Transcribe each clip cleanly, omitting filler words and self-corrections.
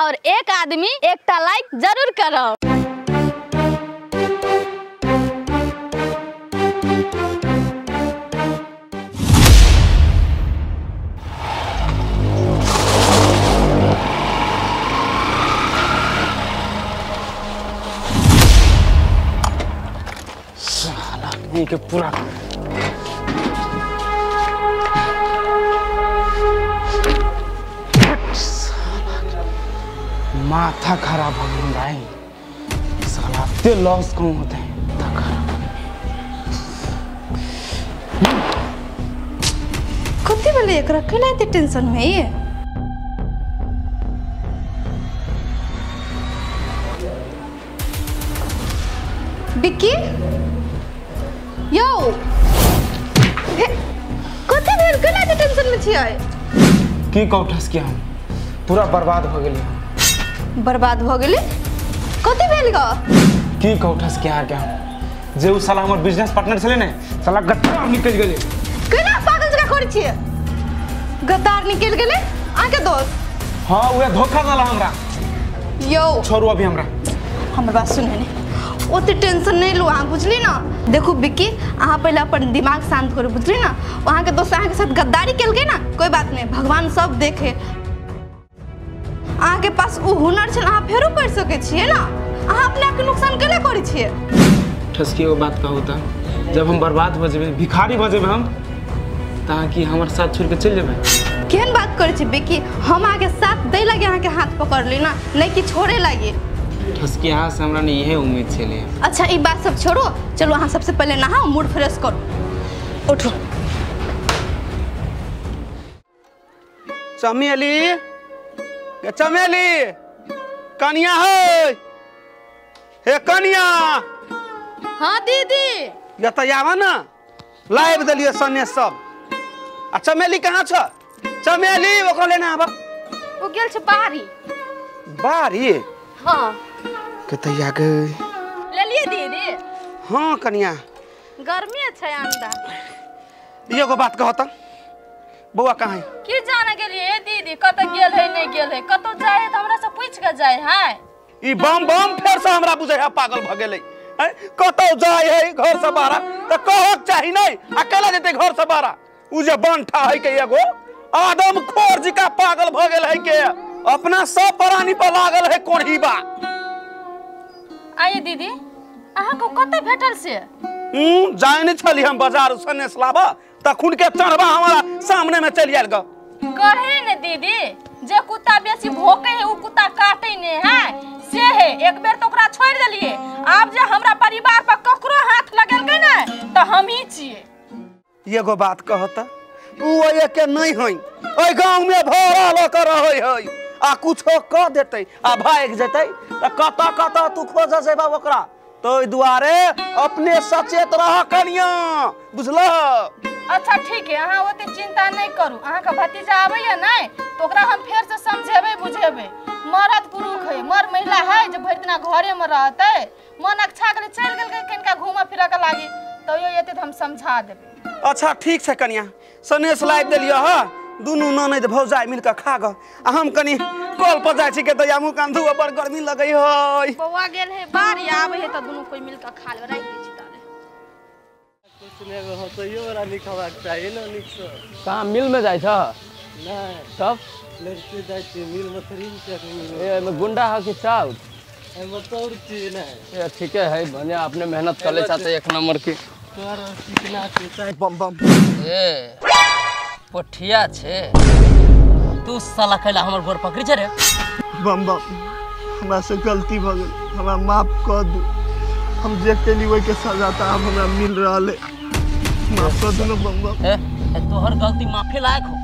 और एक आदमी एकटा लाइक जरूर करब। साला के पूरा माथा खराब हो गया भाई, साला ते लॉस कौन होते हैं, माथा खराब। कथी भेलै एकरा, केना एते टेंशन में ये? बिक्की यौ कथी भेल, केना एते टेंशन में छियै? की कहू ठसकी, हम पूरा बर्बाद हो गेली। बर्बाद हो गेली? कथी भेल ग? की कहू ठसकी अहाँके, हम जे उ साला हमर बिजनेस पार्टनर छलै ने, साला गद्दार निकलि गेलै। केना पागल जकाँ करै छियै? गद्दार निकलि गेलै अहाँके दोस्त? हाँ, उहे धोखा देला हमरा। यौ छोड़ू अभी हमरा, हमर बात सुनू ने, ओते टेंशन नहीं लू अहाँ, बुझली ना? देखू बिक्की, अहाँ पहिले अपन दिमाग शांत करू, बुझली ना? अहाँके दोस्त अहाँके साथ गद्दारी केलकै ना, कोई बात नहीं, भगवान सब देखे। अहाँके पास ओ हुनर छै, अहाँ फेरो पढ़ि सकै छियै ना, अहाँ अपना के नुकसान केला करै छियै? ठसकी एगो बात कहू तऽ, जब हम बर्बाद भऽ जेबै, भिखारी भऽ जेबै हम, तऽ अहाँ की हमर साथ छोड़ि कऽ चलि जेबै? केहन बात करै छी बिक्की, हम अहाँके साथ दै लागी अहाँके हाथ पकड़ली ना, नहि कि छोड़े लागी। ठसकी अहाँ से हमरा ने इहे उम्मीद छलै। अच्छा ई बात सब छोड़ू, चलू अहाँ सबसे पहिले नहाउ, मूड फ्रेश करू, उठू। चमेली, चमेली, कनिया है, हे कनिया। हाँ दीदी। ये तो आवा ना, लाइव दिलिए सने सब। आ चमेली कहाँ छ? चमेली ओकरा लेने आवा। ओ गेल छ बारी। बारी? हाँ। कतैया गई? ले लिए दीदी। हाँ कनिया। गर्मी छै अंदर। एगो बात कहत, बौआ कहाँ है? की जाने गेलिए दीदी, कत गेल है नहीं गेल है, कतौ जाए है त हमरा से पूछ के जाए है। ई बम बम फेर से हमरा बुझे है पागल भ गेलै। कतौ जाए है घर से बाहर त कहक चाही नहीं, अकेला जेते घर से बाहर। उ जे बंठा है के एगो आदम खोर जी का पागल भ गेल है के अपना सब प्राणी पर लागल है कोढ़ीबा। आइए दीदी, अहाँ को कत भेटल से? जाए नहीं छली हम बाजार सनेस लाबा, तखुन के चढ़बा हमारा सामने में चलि आयल ग। कहे ने दीदी, जे कुत्ता बेसी भोके है उ कुत्ता काटे ने है, से है। एक बेर तो ओकरा छोड़ देलिए, आब जे हमरा परिवार पर ककरो हाथ लगेलकै ने त हम ही छिए। एगो बात कहत, उ एके नहीं हई, ओइ गांव में भरा ल के रहै हई, आ कुछो क देतै आ भागि जेतै त कत कत तू खोज जेबा ओकरा। तो दुआरे अपने सचेत रह कनिया, बुझल? अच्छा ठीक है, अहाँ ओते चिंता नहीं करू। अहाँ के भतीजा आबैया नहीं तो ओकरा हम फेर से समझेबै बुझेबै। मर्द पुरुष है, मर्द महिला है जे भरि दिना घरे में रहतै, मन अच्छा के चलि गेलकै कनिका घूमऽ फिरऽ के लागी, तैयो एते हम समझा देबै। अच्छा ठीक छै कनिया, सनेस लाबि देलियै ह, दुनू ननैद भौजाइ मिल के खा ग, आ हम कनी कल पर जाइ छी के दैया मुँह कान धुअ, बड़ गर्मी लगै है। बौआ गेल है बाड़ी, आबै है तऽ दुनू कोइ मिल के खा लेबै, राखि दै छी ताले। कहाँ मिल में जाइ छ? नहीं। तब लड़के जाइ छी मिल में, थोड़ी ने ए में गुंडा है कि चाउर? एमे तौर छी नहीं। ए ठीके है, बढ़िया अपने मेहनत कर ले चाहते एक नंबर की। तोर चिकना के बम बम। ए पोठिया छे तू, साला कैला हमर गोर पकड़ी छे रे। बम बम हमरा से गलती भ गेल, हमरा माफ कर दू। हम जे केली ओहि के सजा त आब हमरा मिल रहल है, माफ कर दू ना बम बम। ए तोहर गलती माफी लायक हो,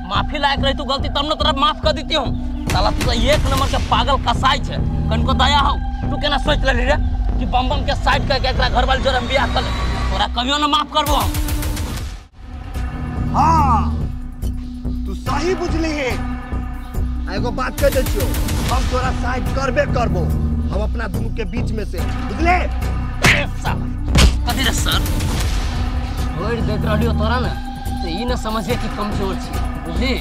माफी लायक रही तू गलती तब न तोरा माफ कर देती हूँ। साला तू एक नंबर के पागल कसाई छे, कनको दया हो। तू केना सोच लेली रे कि बम बम के साइड करके एकरा घर वाले जोरे हम बियाह कर ले, तोरा कभियो ना माफ करबो हम। हाँ तू सही बुझली है। एगो बात कह दै छियौ, हम तोरा साइड करबे करबो, हम अपना दुनू के बीच में से, बुझले? साला कथी रे सर छोड़ देत रहलियो तोरा ना, तो ई ना समझिए कि कमजोर छी, बुझली?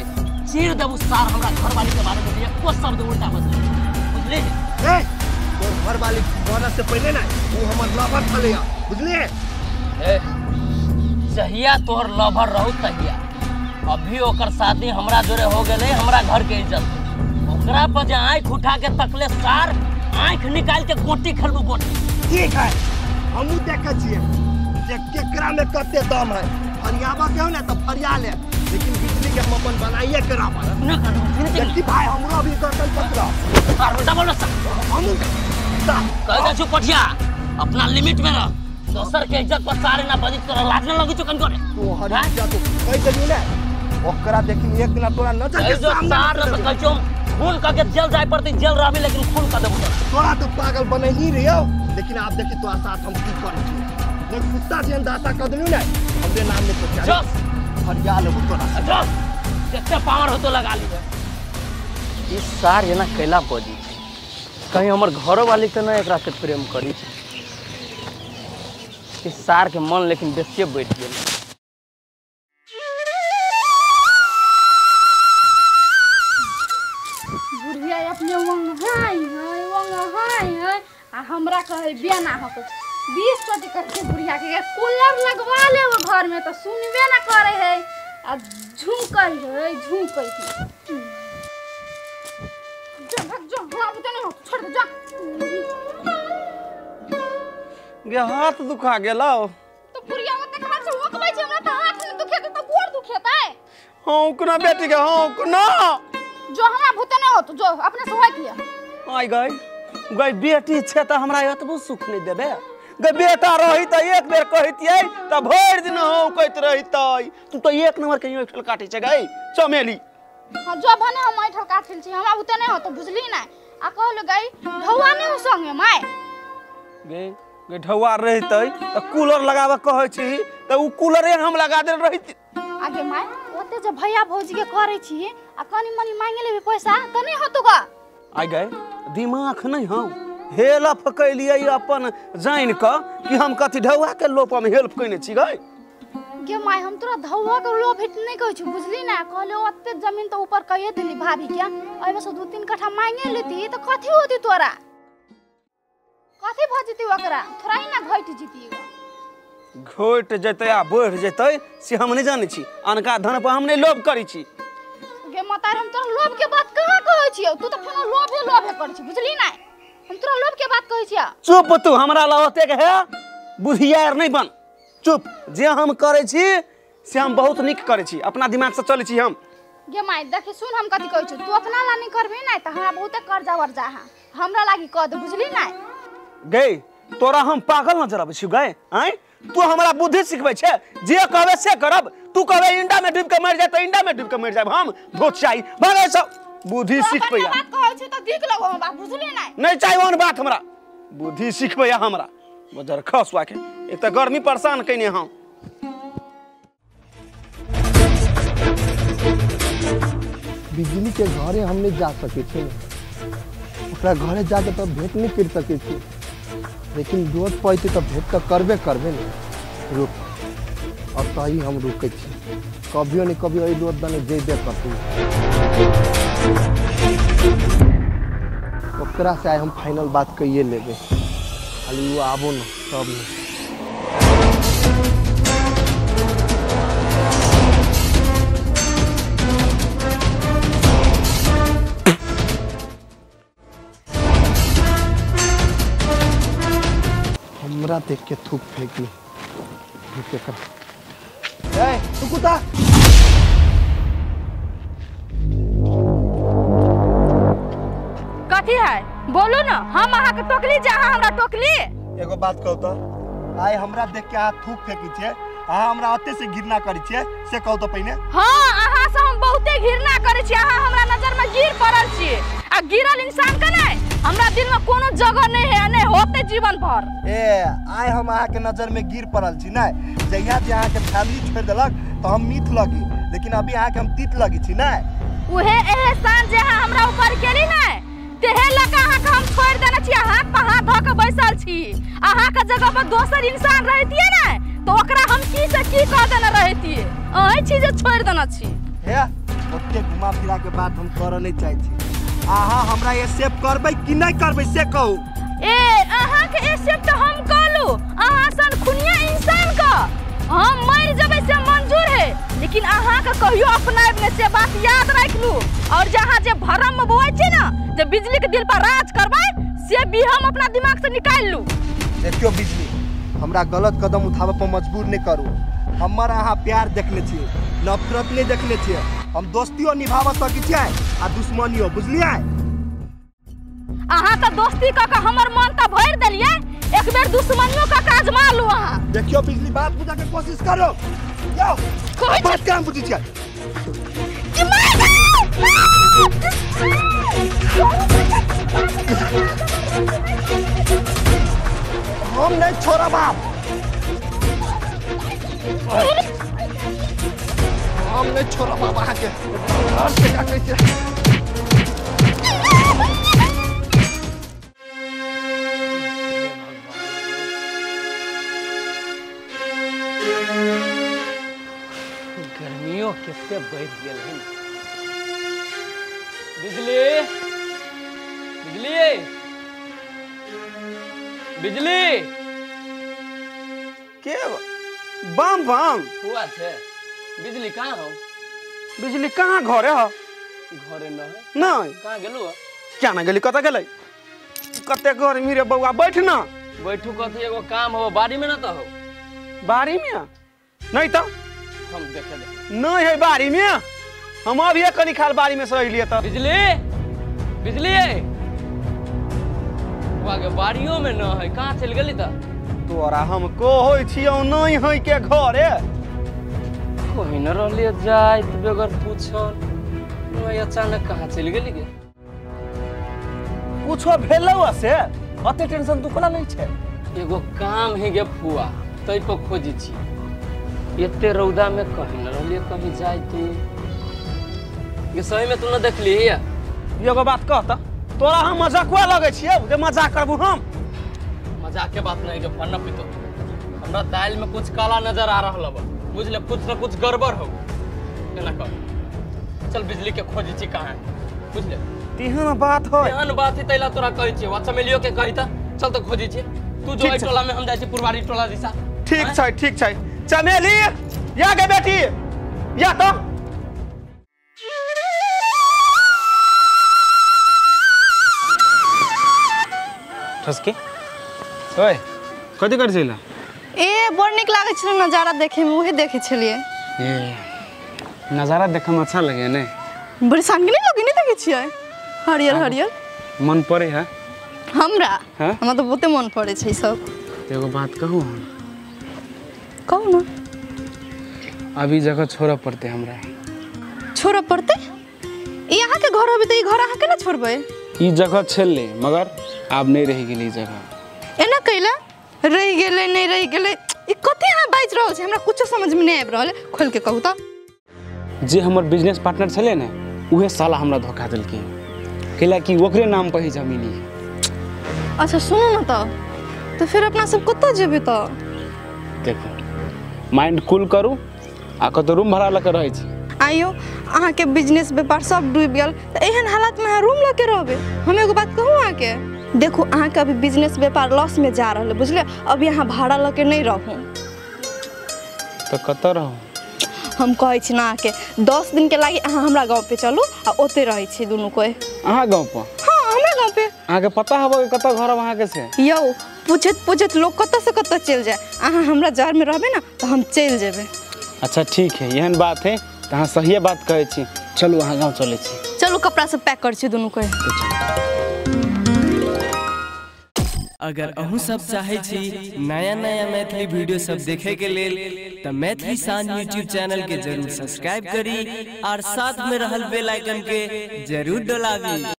चीर देबू सार हमरा घरवाली के बारे में एको शब्द उल्टा बजले। बुझली? ए तोर घर वाली बने से पहले ना वो हमर लवर छलैया, बुझली? ए जहिया तोहर लवर रहू तहिया, अभी ओकर शादी हमरा जोरे हो गेलै, हमरा घर के इज्जत ओकरा पर जे आँख उठा के तकले सार आँख निकाल के गोटी खेलबू गोटी। ठीक है, हमहूँ देखै छियै जे केकरा में कते दम है। फरियाबा के हो ना तो फरिया ले, लेकिन बिजली के हम अपन बनाइए के रहब। देखी भाई हमरो अभी गर्दन पकड़ा हमहूँ कह जाइ छौ पठिया, अपना लिमिट में रह, दोसर के इज्जत पर सारे ना बजी, तोरा लाज न लगै छौ कनको रे? तोहर इज्जत कहि देलियौ ने, ओकरा देखिन एक दिना तोरा नजर के सामने सार न कहै छौ खून कह के जेल जाय पड़तै, जेल रहबी लेकिन खून कह देबौ तोरा। तोरा तो पागल बनैनी रहियौ, लेकिन आब देखी तोरा साथ हम की करै छियौ। ने कुत्ता जेहन दाता कह देलियौ ने, हमरे नाम नहि सोचा फरिया लेबौ तोरा। जस जते पावर होतो लगा लिहे। ई सार एना कैला बजी छै, कहीं हमर घरो वाली तऽ नहि एकरा से प्रेम करी छै। ई सार के मन लेकिन बेसिए बैठ गेल। बुढ़िया अपने वंगाई है वंगाई है आ हमरा कहे बेना हको 20 टका के बुढ़िया के कूलर लगवा ले वो घर में तो सुनबे ना करे है आ झुमकै है झुमकै है। जा भाग जा, हमरा बुते नहीं हो, छोड़ दे जा। गे हाथ दुखा गेलौ। तो बुढ़िया ओते हाथ से ओकबै छै, हमरा त हाथ में दुखेतै त गोर दुखेतै। हौं कोना बेटी के हौं कोना जो हमरा भूते नहीं हो तो जो अपने से होइत लिया। आइ गई गई बेटी छै त हमरा एतबो सुख नहीं देबे। गई बेटा रही त एक बेर कहतियै त भरि दिन हौं कहैत रहितै। तू त एक नंबर के ऐठल काटै छै गई चमेली। हां जो भने हम ऐठल काटल छी, हमरा भूते नहीं हो तो बुझली ना। आ कहल गई ढौआ नहीं हो संगे my. गे गे ढौआ रहितै त कूलर लगाबे कहै छी त उ कूलरे हम लगा देल रहित। आगे my ओते जे भैया भौजी के करै छी आ कनी मनी मांगे लेबे पैसा त नहीं होतो गा। आइ गए दिमाग नहीं हौ, हेल्प कैलियै अपन जानि क कि हम कथी ढौआ के लोप में हेल्प कइने छी गई। गे my हम तोरा ढौआ के लोभ हित नहीं कहै छी, बुझली ना। कहले ओते जमीन त ऊपर कहिए देली भाभी के, एमे से 2-3 कट्ठा मांगे लेती त कथी होती तोरा, कथी भ जेती ओकरा, थोड़ा ही ना घटि जेती। घटि जेतै आ बढ़ि जेतै से हम नहीं जानै छी, अनका धन पर हम नहीं लोभ करै छी। गे मतार हम तोरा लोभ के बात कहाँ कहै छियौ, तू त फेनो लोभे लोभे करै छी, बुझली ना। हम तोरा लोभ के बात कहै छियौ। चुप तू, हमरा लग ओतेक है बुधियार नहीं बन, चुप। जे हम करै छी से हम बहुत नीक करै छी, अपना दिमाग से चलै छी हम। गे my देखी सुन हम कथी कहै छी, तू अपना ला नहीं करबी ना त हमरा बहुते कर्जा वर्जा है, हमरा लागि कह दे, बुझली ना। गई तोरा हम पागल नजर आबै छी गई? आँय तू हमरा बुद्धि सिखबै छे, जे कहबे से करब। तू कहबे इंडा में डूब के मर जाए त इंडा में डूब के मर जाब हम, धोत चाही भगै सब बुद्धि सिखबै। बात कहै छी त देख लगो हम बात, बुझली ना। नहीं चाही ओहन बात हमरा, बुद्धि सिखबै हमरा बजर खसुआ के। एक त गर्मी परेशान कइने हम। बिजली के घरे हम नहीं जा सकै छी, ओकरा घरे जाके तो भेंट नहीं कर सकै छी, लेकिन रोड पर अयतै तऽ भेंट तऽ करबे करबे ने। रुक अब सही हम रुकै छी, कभियो ने कभियो एहि रोड दने जेबे करतै। ओकरा से आइ हम फाइनल बात कइए लेबै, खाली ओ आबो न तब ने। हमरा देख के थूक फेंक ली। ए तू कुत्ता कथी है बोलू ना, हम अहाँ के टोकली जे अहाँ हमरा टोकली। एगो बात कहू तो, आइ हमरा देख के अहाँ थूक फेंकी छियै, अहाँ हमरा ओते से घृणा करै छियै से कहू तो पहिने। हाँ अहाँ से हम बहुते घृणा करै छी, अहाँ हमरा नजर में गिर पड़ल छी आ गिरल इंसान के नहीं हमरा दिल में कोनो जगह नहीं है, नहीं होते जीवन भर। ए आइ हम अहाँ के नजर में गिर पड़ल छी नै, जहिया जे अहाँ के फैमिली छोड़ देलक तो हम मीत लगी, लेकिन अभी अहाँ के हम तीत लगी छी नै। उहे एहसान जे अहाँ हमरा ऊपर केली नै तेहे लगा अहाँ के हम छोड़ देने छी, हाथ पर हाथ धऽ के बैसल छी। अहाँ के जगह पर दोसर इंसान रहतियै नै तो ओकरा हम की से की कह देने रहतियै, अहीं छी जे छोड़ देने छी। हे ओते घुमा फिरा के बात हम करऽ नहीं चाहै छी। अहाँ हमरा एक्सेप्ट करबै कि नहीं करबै से कहू। ए अहाँ के एक्सेप्ट हम कहलू, अहाँ सन खुनिया इंसान का हम मर जबै से मंजूर है, लेकिन अहाँ के कहियो अपनाएब ने से बात याद राख लू। और जहाँ जे भरम में बोए छी ना जे बिजली के दिल पर राज करबै से भी हम अपना दिमाग से निकाल लू। देखियो बिजली, हमरा गलत कदम उठावे पर मजबूर नहीं करू। हमर अहाँ प्यार देखने छियै, नफरत नहीं देखने छियै। हम दोस्तियो निभाव सकै छियै आ दुश्मनियो, बुझलियै? अहाँ त दोस्ती क के हमर मन त भरि देलियै, एक बेर दुश्मनियो क के आजमा लू अहाँ। देखियो बिजली, बात बुझा के कोशिश करो। यो कोई बात काम बुझी छियै कि मार हम नहीं छोड़ब बाप, हम नहीं छोड़ब बाप अहाँके। गर्मियों कितने बढ़ गेल है। बिजली बिजली बिजली के बम बम हुआ छे। बिजली कहाँ हो? बिजली कहाँ घरे हो? घरे न है। नहीं कहाँ गेलू? क्या ना गेली, कत गेलै? कते गर्मी रे बौआ, बैठ ना। बैठू कथी, एगो काम हो बाड़ी में ना तो हो। बाड़ी में नहीं तो हम देखे दे नहीं है बाड़ी में। हम अभी कनी खाल बाड़ी में से अइलिए त। बिजली बिजली हुआ के बाड़ियों में न है, कहाँ चल गेली त? तोरा हम कहै छियौ नहीं है के घरे। कोई न रहलिए जाइत बगैर पूछल, अचानक कहाँ चल गेली गे? कुछो भेलौ से अते टेंशन तू कोना लै छै? एगो काम है गे फुआ, तै पर खोजी छी। एते रौदा में कहीं न रहलिए कहीं जाय तू। ये सही में तू न देखली? एगो बात कह त, तोरा हम मजाकुआ लगै छियौ जे मजाक करबू हम? मजाक के बात नहीं गे फन्ना पितो, हमरा दाल में कुछ काला नजर आ रहल बा, बुझले? कुछ न कुछ गड़बड़ हो। एना कर चल बिजली के खोजी छी कहाँ है, बुझले? तेहन बात है, तेहन बात है तैला तोरा कहै छियौ। अच्छा चमेलियो के कही त चल त खोजी छी। तू जो एहि टोला में, हम जाइ छी पुरवारी टोला दिशा। ठीक छै ठीक छै। चमेली या गे बेटी या तो। ठसके ओए कथी करै छला? ए बड़ नीक लागै छलै नजारा देखे में, उहे देखे छलियै। ए नजारा देखे में अच्छा लगे ने? बड़ी शांति नहीं लगे, नहीं देखे छियै हरियर हरियर। मन पड़े है हमरा? हमरा तो बहुते मन पड़े छै सब। एगो बात कहू? कहू ना। अभी जगह छोड़ऽ पड़ते हमरा। छोड़ऽ पड़ते? ई अहाँ के घर होबे त ई घर अहाँ केना छोड़बै? ई जगह छलै मगर आब नहीं रहि गेलै ई जगह। एना कैला रहि गेलै नहीं रहि गेलै, ई कथी अहाँ बाजि रहल छी? हमरा कुछो समझ में नहीं आबि रहल, खोल के कहू त। जे हमर बिजनेस पार्टनर छलै ने उहे साला हमरा धोखा देलकै, कैला कि ओकरे नाम पर ही जमीन है। अच्छा सुनू ना त फिर अपना सब कतऽ जेबै त? देखो माइंड कूल करू आ कतौ रूम भाड़ा लऽ के रहै छी। आइयो अहाँ के बिजनेस व्यापार सब डूबि गेल त एहन हालत में अहाँ रूम लऽ के रहबै? हम एगो बात कहू अहाँ के, देखू अहाँ के अभी बिजनेस व्यापार लॉस में जा रहल है, बुझलियै? अभी अहाँ भाड़ा लऽ के नहीं रहू। त कतऽ रहू? हम कहै छी ना अहाँ के 10 दिन के लागी अहाँ हमरा गाँव पे चलू आ ओते रहै छी दुनू कोई। अहाँ गाँव पर? हाँ हमरा गाँव पे। अहाँ के पता हबे कतऽ घर अहाँ के से? यौ पूछैत पूछैत लोग कतऽ से कतऽ चलि जाए, अहाँ हमरा जर में रहबै ना तऽ हम चलि जेबै। अच्छा ठीक है, एहन बात है तऽ अहाँ सहिए बात कहै छी। चलू अहाँ गाँव चलै छी। चलू कपड़ा सब पैक कर छी दुनू कोई। अगर अहूँ सब चाहे छी नया नया मैथिली वीडियो सब देखे के लेल त मैथिली शान यूट्यूब चैनल के जरूर सब्सक्राइब करी और साथ में रहल बेल आइकन के जरूर दबावी।